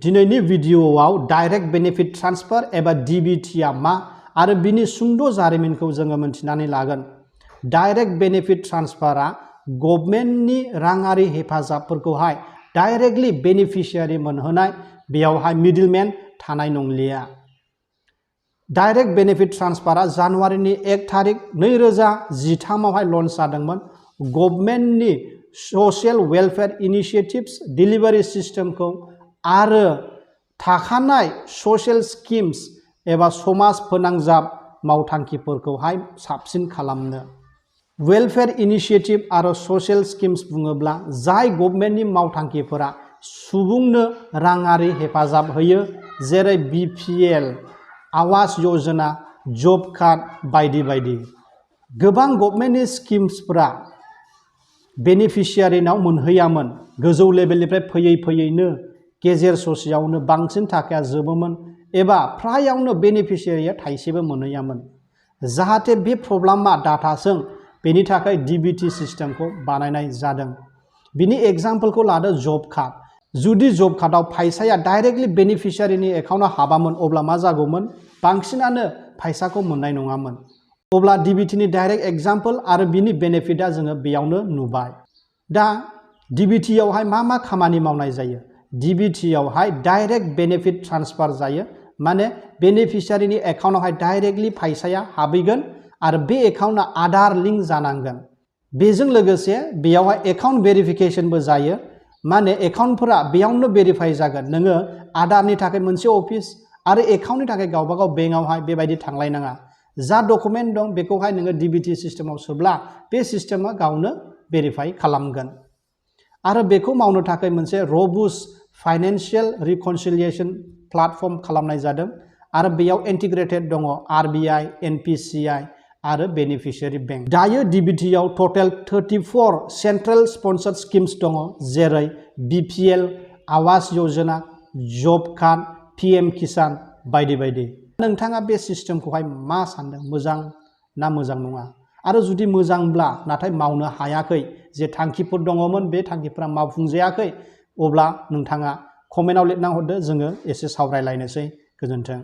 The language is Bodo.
दिनैनि भिडिअआव डाइरेक्ट बेनिफिट ट्रान्सफार एबा DBT आ मा आरो बिनि सुंद' जारिमिनखौ जोङो मिन्थिनानै लागोन। डाइरेक्ट बेनिफिट ट्रान्सफारा गभर्नमेन्टनि राङारि हेफाजाबफोरखौहाय डाइरेक्टलि बेनिफिशियारि मोनहोनाय, बेयावहाय मिडलमेन थानाय नंलिया। डाइरेक्ट बेनिफिट ट्रान्सफारा जानुवारिनि 1 तारिख 2013 आवहाय लन्च जादोंमोन। गभर्नमेन्टनि सशियेल वेलफेयार इनिशिएटिव्स डिलिभारि सिस्टेमखौ आरो थाखानाय सशियेल स्किम्स एबा समाज फोनांजाब मावथांखिफोरखौहाय साबसिन खालामनो। वेलफेयार इनिशिएटिभ आरो सशियेल स्किम्स बुङोब्ला जाय गभर्नमेन्टनि मावथांखिफोरा सुबुंनो राङारि हेफाजाब होयो, जेरै BPL, आवास योजना, जब कार्ड बायदि बायदि। गोबां गभर्नमेन्टनि स्किम्सफोरा बेनिफिशियारिनाव मोनहैयामोन। गोजौ लेभेलनिफ्राय फैयै फैयैनो गेजेर ससेयावनो बांसिन थाखाया जोबोमोन एबा फ्रायावनो बेनिफिशियारिया थाइसेबो मोनहैयामोन। जाहाथे बे प्रब्लेमा दाथाथों बेनि थाखाय DBT सिस्टेमखौ बानायनाय जादों। बिनि एग्जाम्पलखौ लादो जब कार्ड। जुदि जब कार्डआव फैसाया डाइरेक्टलि बेनिफिशियारिनि एकाउन्टआव हाबामोन अब्ला मा जागौमोन? बांसिनानो फैसाखौ मोननाय नङामोन। अब्ला DBTनि डाइरेक्ट एग्जाम्पल आरो बिनि बेनिफिटआ जोङो बेयावनो नुबाय। दा DBTआवहाय मा खामानि मावनाय जायो? DBTआवहाय डाइरेक्ट बेनिफिट ट्रान्सफार जायो, माने बेनिफिशियारिनि एकाउन्टआवहाय डाइरेक्टलि फैसाया हाबहैगोन आरो बे एकाउन्टआ आधार लिंक जानांगोन। बेजों लोगोसे बेयावहाय एकाउन्ट भेरिफिकेशनबो जायो, माने एकाउन्टफोरा बेयावनो भेरिफाइ जागोन। नोङो आधारनि थाखाय मोनसे अफिस आरो एकाउन्टनि थाखाय गावबागाव बेंकआवहाय बेबायदि थांलायनाङा। जा डकुमेन्ट दं बेखौहाय नोङो DBT सिस्टेमाव सोब्ला बे सिस्टेमा गावनो भेरिफाइ खालामगोन। आरो बेखौ मावनो थाखाय मोनसे रबुस्ट फाइनेन्शियेल रिकनसिलिएशन प्लेटफर्म खालामनाय जादों आरो बेयाव इन्टिग्रेटेड दङ RBI, NPCI आरो बेनिफिशियारि बेंक। दायो DBTआव टटेल 34 सेन्ट्रेल स्पन्सर्ड स्किम्स दङ, जेरै BPL, आवास योजना, जब कार्ड, PM किसान बायदि बायदि। नोंथाङा बे सिस्टेमखौहाय मा सान्दों? मोजां ना मोजां नङा? आरो जुदि मोजांब्ला नाथाय मावनो हायाखै, जे थांखिफोर दङमोन बे थांखिफोरा मावफुंजायाखै, अब्ला नोंथाङा कमेन्टआव लिरना हरदो, जोङो एसे सावरायलायनोसै। गोजोन्थों।